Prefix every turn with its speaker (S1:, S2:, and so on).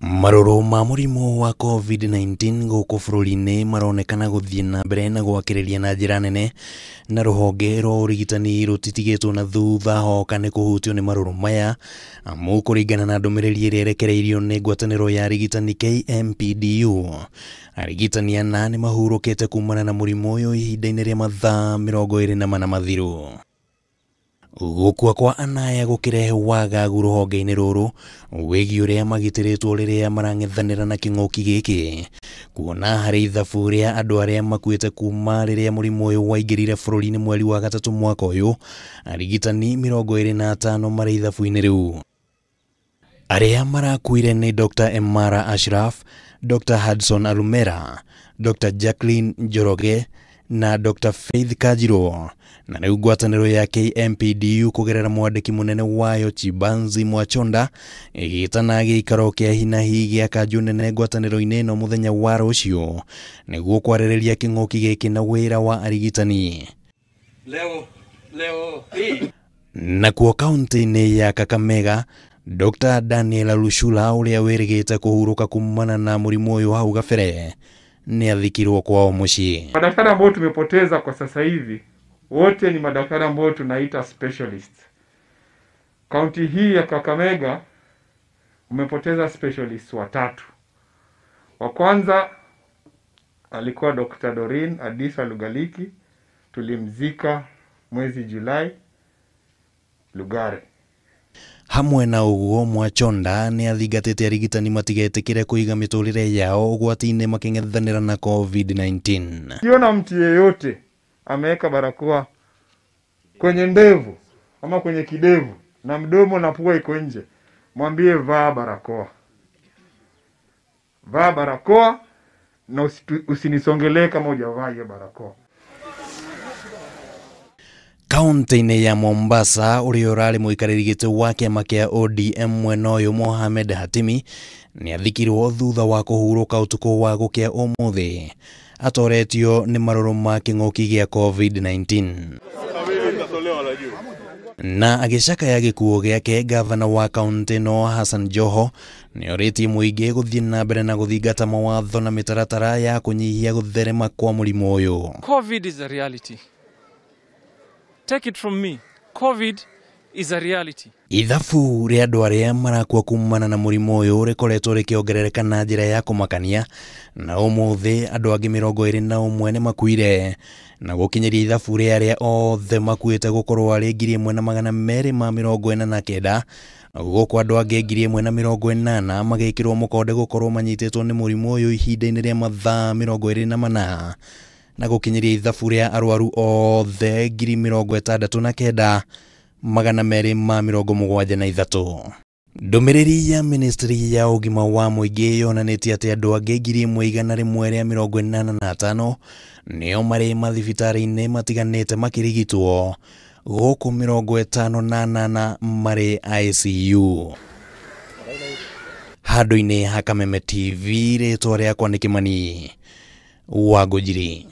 S1: Marũrũ ma mũrimũ wa COVID-19 gũkũ bũrũri-inĩ maronekana gũthiĩ na mbere na gwakĩrĩria na njĩra nene, na rũhonge rwa ũrigitani rũtitigĩtwo na thutha hoka nĩ kũhutio nĩ marũrũ maya, amu kũringana na ndũmĩrĩri ĩrĩa ĩrekereirio nĩ ngwatanĩro ya arigitani KMPDU, arigitani ana nĩ mahurũkĩte kumana na mũrimũ ũyũ ihinda-inĩ rĩa mathaa 24 mathiru. Gũkua kwa anaya gũkĩrehe wagagu rũhonge-inĩ rũrũ wĩgiĩ ũrĩa magitĩrĩtwo rĩrĩa marang'ethanĩra na kĩng'ũki gĩkĩ, kuona harĩ ithabu rĩa andũ arĩa makuĩte kuma rĩrĩa mũrimũ ũyũ waingĩrire bũrũri-inĩ mweri wa gatatũ mwaka ũyũ, arigitani 25 marĩ ithabu-inĩ rĩu. Arĩa marakuire nĩ Dr. Emara Ashraf, Dr. Hudson Alumera, Dr. Jacqueline Njoroge na Dr. Faith Kajiro, na rĩu ngwatanĩro ya KMPDU kũgerera mwandĩki mũnene wayo Chibanzi Mwachonda ĩgĩtana gĩikaro kĩa hinahi gĩa kanjũ nene ngwatanĩro-inĩ ĩno mũthenya wa rũciũ nĩguo kwarĩrĩria kĩng'ũki gĩkĩ na wĩra wa arigitani.
S2: Leo hii
S1: Nakuo kaunti-inĩ ya Kakamega, Dr. Daniel Lushula ũrĩa wĩrĩgĩte kũhurũka kumana na mũrimũ ũyũ hau gabere nĩ athikirwo kwao mũciĩ.
S3: Madaktari ambao tumepoteza kwa sasa hivi wote ni madaktari ambao tunaita specialists. Kaunti hii ya Kakamega umepoteza specialists watatu. Wa kwanza alikuwa Dr. Doreen Adisa Lugaliki, tulimzika mwezi Julai Lugare.
S1: Hamwe na ũguo, Mwachonda nĩ athingatĩte arigitani matigetĩkĩre kũiga mĩtũrĩre yao ũgwati-inĩ makĩng'ethanĩra na COVID-19.
S3: Ukiona mtu yeyote ameweka barakoa kwenye ndevu ama kwenye kidevu na mdomo na pua iko nje, mwambie vaa barakoa. Vaa barakoa na usinisongelee kama hujavaa hiyo barakoa.
S1: Kaunti-inĩ ya Mombasa, ũrĩa ũrarĩ mũikarĩri gĩtĩ wa kĩama kĩa ODM mwena ũyũ Mohamed Hatimi nĩ athikirwo thutha wa kũhurũka ũtukũ wa gũkĩa ũmũthĩ atoretio nĩ marũrũ ma kĩng'ũki gĩa COVID-19. Na agĩcakaya gĩkuũ gĩake, gavana wa kaunti ĩno Hassan Joho nĩ orĩtie mũingĩ gũthiĩ na mbere na gũthingata mawatho na mĩtaratara ya kũnyihia gũtherema kwa mũrimũ ũyũ.
S4: COVID is a reality. Take it from me. COVID is a reality.
S1: Ithabu rĩa andũ arĩa marakua kumana na mũrimũ ũyũ rĩkoretwo rĩkĩongerereka na njĩra ya kũmakania, na ũmũthĩ andũ angĩ 21 nĩ makuire, na gũkinyĩria ithabu rĩa arĩa othe makuĩte gũkorwo arĩ 1249, gũkũ andũ angĩ 1080 magĩkĩrwo mũkonde gũkorwo manyitĩtwo nĩ mũrimũ ũyũ ihinda-inĩ rĩa mathaa 24, na gũkinyĩria ithabu rĩa arwaru othe 69,273. Ndũmĩrĩri ya ministry ya ũgima wa mũingĩ yonanĩtie atĩ andũ angĩ 1185 nĩo marĩ mathibitarĩ-inĩ matiganĩte makĩrigitwo, gũkũ 58 marĩ ICU. Handũ-inĩ ha Kameme TV, rĩtwa rĩakwa nĩ Kĩmani wa Ngũnjiri.